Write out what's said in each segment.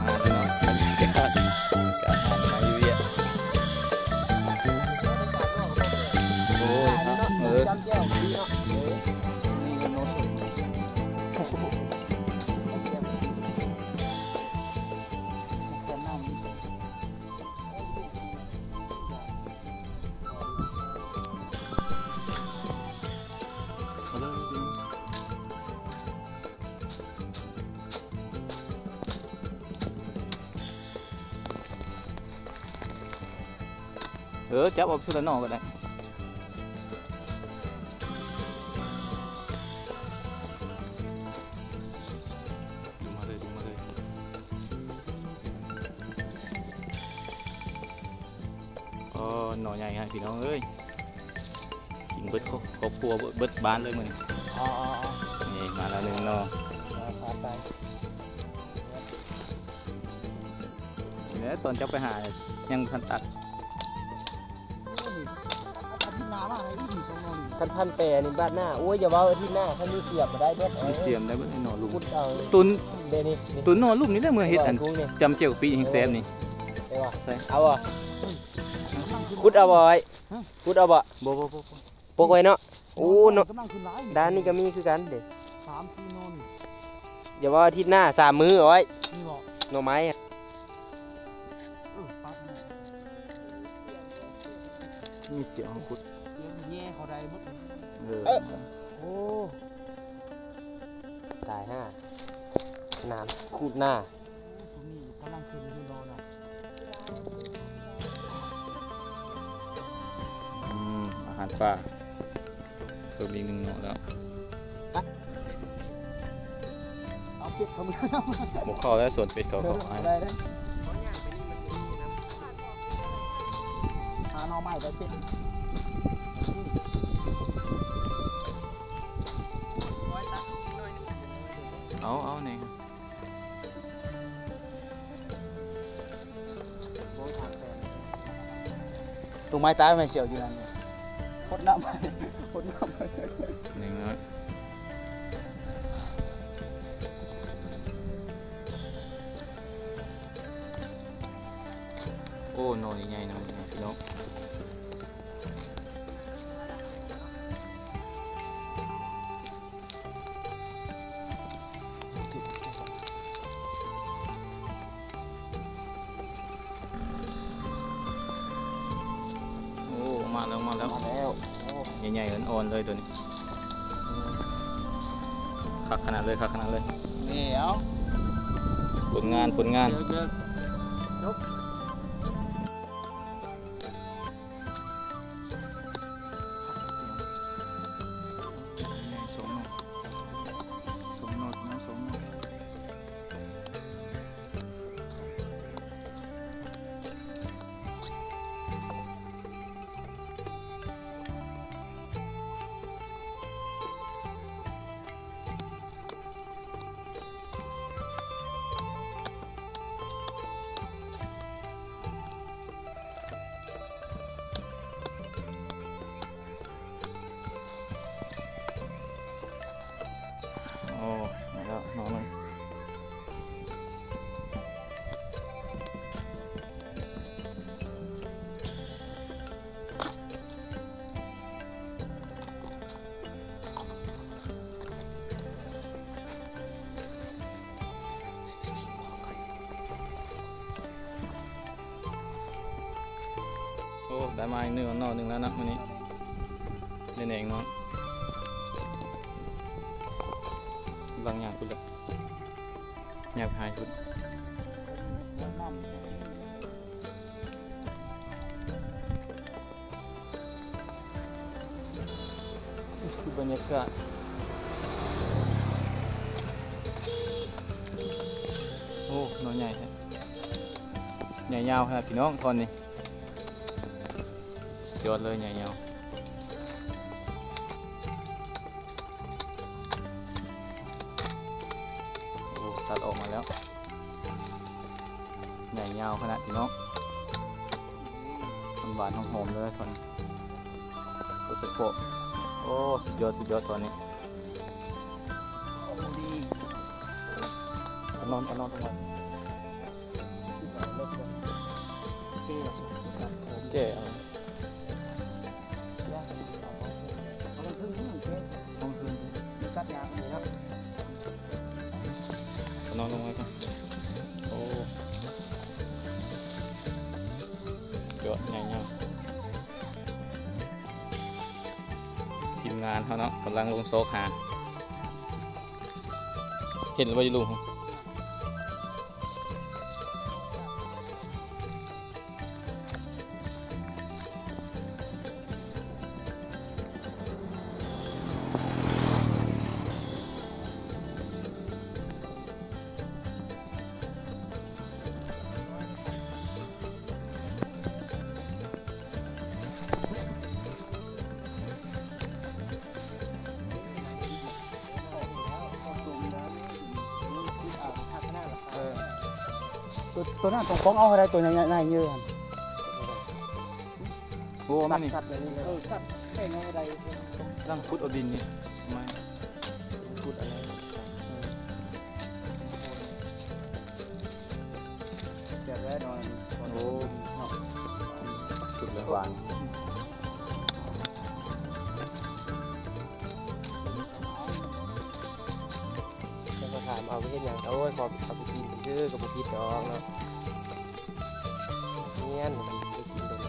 ມາແລ້ວເນາະ ບັນຍາກາດການຫານາຢູ່ວຽກ ໂອ້ຍ ເອີ ຈຳແຈ່ວດີເນາະ ເອີ ນີ້ກໍໂນດ ໂອ້ໂຫ ແຊມນ້ຳ ເອີ ຈັບເອົາເທື່ອລະໜໍ່ກໍໄດ້ ດຶງມາເລີຍ ດຶງມາເລີຍ. ອໍ ໜໍ່ໃຫຍ່ໃຫຍ່ພີ່ນ້ອງເອີຍ ກິນເບິດຄອບຄົວ ເບິດບ້ານເລີຍມື້ນີ້. ອໍໆໆ ນີ້ມາແລ້ວໜຶ່ງໜໍ່ ໄປໆ ນີ້ແຫຼະ ຕອນເຈົ້າໄປຫາຍັງບໍ່ທັນຕັດ. ຄັນພັນແປນີ້ບາດໜ້າ ໂອ້ຍ ຢ່າເວົ້າ ອາທິດໜ້າ ຄັນມີສຽມມາໄດ້ເບິດ ມີສຽມໄດ້ເບິດ ໜໍ່ລຸ່ມ ຂຸດເອົາ ຕຸນ ເດນີ້ ຕຸນໜໍ່ລຸ່ມນີ້ແຫຼະ ເມື່ອເຮັດອັນ ຈຳແຈ່ວກະປິແຮງແຊບນີ້ ເອີ ເອົາບໍ່? ຂຸດເອົາບໍ່ອ້າຍ? ຂຸດເອົາບໍ່? ບໍ່ໆໆໆ ປົກໄວ້ເນາະ. ໂອ້ເນາະ ດ້ານນີ້ກໍມີຄືກັນເດ້ ສາມສີ່ໜໍ່ນີ້ ຢ່າເວົ້າອາທິດໜ້າ ສາມມື້ອ້າຍ ນີ້ບໍ່? ໜໍ່ໄມ້ ເອີ ປັກ ມີສຽງເຮົາຂຸດ ສຽງແຍ່ເຂົ້າໄດ້ໝົດ ເອີ ເອີ ໂອ້ ຕາຍຫ່າ ນ້ຳຂູດໜ້າ ໂອ້ ຕົວນີ້ກຳລັງຂຶ້ນຢູ່ເນາະ ອືມ ອາຫານປ່າ ເພີ່ມອີກໜຶ່ງເນາະແລ້ວ ເອົາເປັດເຂົ້າມາ ບໍ່ເຂົ້າແລ້ວ ສວນເປັດເຂົາ ເຂົາໃຫ້ ໄດ້ເດ້ ຫາໜໍ່ໄມ້ໄດ້ເປັດ ເອົາ ເອົານີ້. ຕົງໄມ້ຕາຍແມ່ນສຽວຢູ່ນັ້ນ ພົດນ້ຳ ພົດນ້ຳ ນີ້ເນາະ ໂອ້ ໜໍ່ໃຫຍ່ໆ ເນາະ ພີ່ນ້ອງ. ໂອ້ ມາແລ້ວ ມາແລ້ວ ມາແລ້ວ ໂອ້ ໃຫຍ່ໆ ອ່ອນໆ ເລີຍໂຕນີ້ ຄັກຂະໜາດເລີຍ ຄັກຂະໜາດເລີຍ ນີ້ ເອົາ ຜົນງານ ຜົນງານ ເດີກໆ ຈົບ. ໂອ້ ໄດ້ແລ້ວໜໍ່ໜຶ່ງ. ໂອ້ ໄດ້ມາອີກໜຶ່ງ ໜໍ່ໜຶ່ງແລ້ວເນາະ ມື້ນີ້ ແໜ້ໆ ເນາະ ບາງຢ່າງພຸ້ນແຫຼະ ຫຍັບຫາຍພຸ້ນ. ຄືບັນຍາກາດ ໂອ້ ໜໍ່ໃຫຍ່ແທ້ ໃຫຍ່ຍາວຂະໜາດພີ່ນ້ອງ ທ່ອນນີ້ ຍອດເລີຍ ໃຫຍ່ຍາວ. ໂອ້ ຕັດອອກມາແລ້ວ ໃຫຍ່ຍາວຂະໜາດພີ່ນ້ອງ ມັນຫວານຫອມໆເລີຍທ່ອນ ໂດຍສະເພາະ ໂອ້ ສຸດຍອດ ສຸດຍອດທ່ອນນີ້ ເອົານອນ ເອົານອນລົງມາ ແກ່ເອົາ ແກ່ເອົາ ເອົານອນລົງໄວ້ກ່ອນ ໂອ້ ຍອດໃຫຍ່ຍາວ. ທີມງານເຮົາເນາະ ກຳລັງລົງຊອກຫາ ເຫັນແລ້ວບໍ່ຢູ່ລຸ່ມ? ເອີ ໂຕ ໂຕນັ້ນຂອງ ຂອງເອົາໃຫ້ໄດ້ ໂຕໃຫຍ່ໆ ໃຫຍ່ເຍີຫັ້ນ ໂອ້ ມານີ້ ຕັດ ຕັດແບບນີ້ເລີຍ ເອີ ຕັດແບ່ງເອົາໃຫ້ໄດ້ ກຳລັງຂຸດເອົາດິນນີ້ ມາ ຂຸດອັນນັ້ນ ເອີ ແຊບແລ້ວເນາະ ໂອ້ ເນາະ ສຸກແລ້ວຫວານ ແລ້ວກໍຖາມເອົາໄປເຮັດຫຍັງ ໂອ້ຍ ຂໍເອົາໄປກິນຊື່ໆ ກໍບໍ່ຜິດດອກເນາະ ຮຽນ ໄປກິນໂດນ.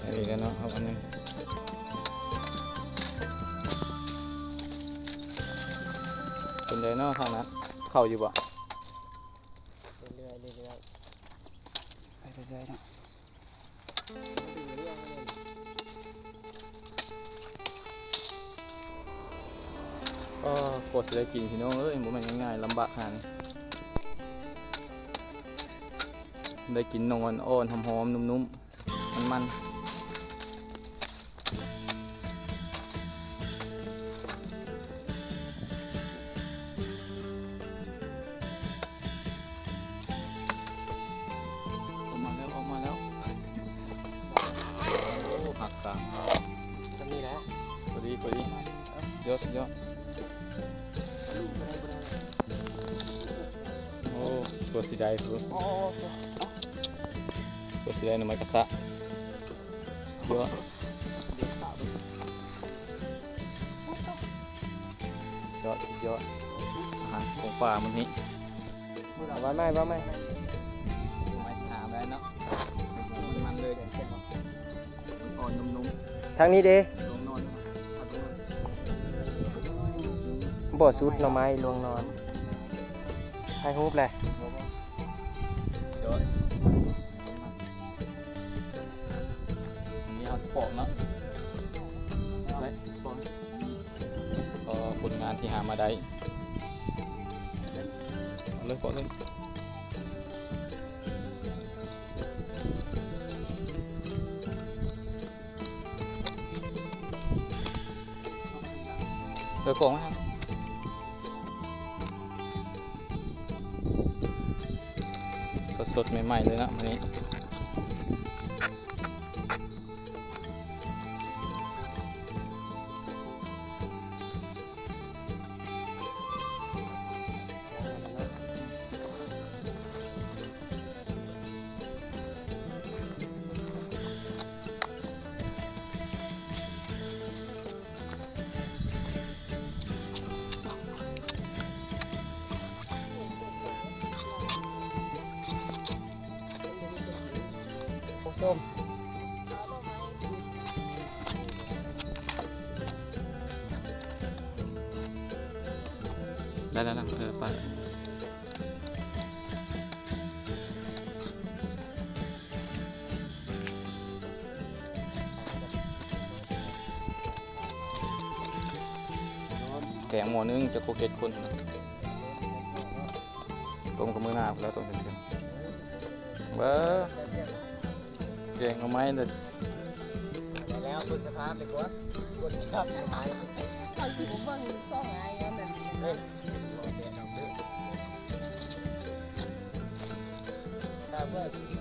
ອັນນີ້ແຫຼະເນາະ ເອົາອັນໜຶ່ງ ເປັນໃດເນາະທາງນັ້ນ ເຂົ້າຢູ່ບໍ່? ເລື້ອຍໆ ເລື້ອຍໆ ໄປເລື້ອຍໆເນາະ. ກໍ ກວ່າຊິໄດ້ກິນພີ່ນ້ອງເອີຍ ບໍ່ແມ່ນງ່າຍໆ ລຳບາກຫານີ້ ໄດ້ກິນໜໍ່ອ່ອນໆ ຫອມໆ ນຸ້ມໆ ມັນໆ. ອອກມາແລ້ວ ອອກມາແລ້ວ ໂອ້ ຫັກກາງ ສ່ຳນີ້ແຫຼະ ພໍດີ ພໍດີ ຍອດ ຍອດ ໂອ້ ຕົວຊິໄດ້ພຸ້ນ ຕົວຊິໄດ້ໜໍ່ໄມ້ກະສະ ຍອດ ຍອດ ສຸດຍອດ ອາຫານຂອງປ່າມື້ນີ້ ວ່າໄໝ ວ່າໄໝ ໄມ້ຖາມໄດ້ເນາະ ມັນເລີຍ ອ່ອນໆ ນຸ້ມໆ ທາງນີ້ເດ້ ລວງນອນ ບໍ່ ຊຸດໜໍ່ໄມ້ລວງນອນ ຖ່າຍຮູບແຫຼະ ຍອດ ອັນນີ້ເຮົາສະປອກເນາະ ໄດ້ສະປອກ ກໍຜົນງານທີ່ຫາມາໄດ້ ເອົາເລີຍ ເອົາເລີຍ ເອີ ກອງໄວ້ຫັ້ນ ສົດໆ ໃໝ່ໆ ເລີຍເນາະ ມື້ນີ້. ໄດ້ແລ້ວນະ ເອີ ໄປ. ໝໍ້ໜຶ່ງຈັກຫົກເຈັດຄົນ ຕົ້ມກັບມື້ໜ້າພຸ້ນແຫຼະ ຕົ້ມເປັນ ເບິ່ງ ແກງໜໍ່ໄມ້ເດີ ແລ້ວເບິ່ງສະພາບເລີຍກວ່າ ຄົນຈັບຫຼາຍ ເຂົາຊິບໍ່ເບິ່ງສອງອ້າຍນັ້ນ ເອີ ຖ້າເບິ່ງ